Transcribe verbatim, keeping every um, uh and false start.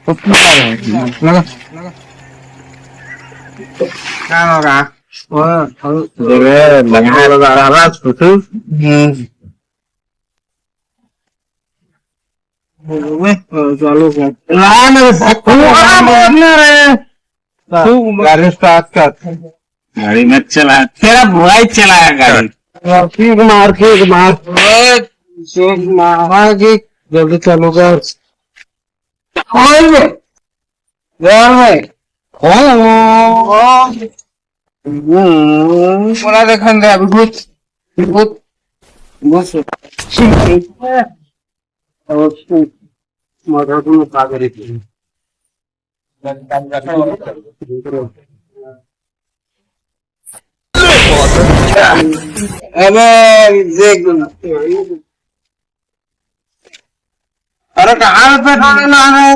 लगा। क्या होगा? अरे, लगा, लगा, लगा, लगा, कुछ। हम्म। चालू कर। ला ना रे, भाग, भाग, भाग, भाग, भाग। तू गाड़ी start कर। गाड़ी मत चला, तेरा भाई चलाया गाड़ी। हाँ, kick मार, kick मार। ओए, kick मार, हाँ, kick। जल्दी चालू कर। ओए बे, यार भाई। हाँ। हम्म, पूरा देखन दे अभी, भूत, भूत, भूत। और उसको मदद में पा कर रखी। अबे देख, अरे कहाँ पे ठाणे लाना है?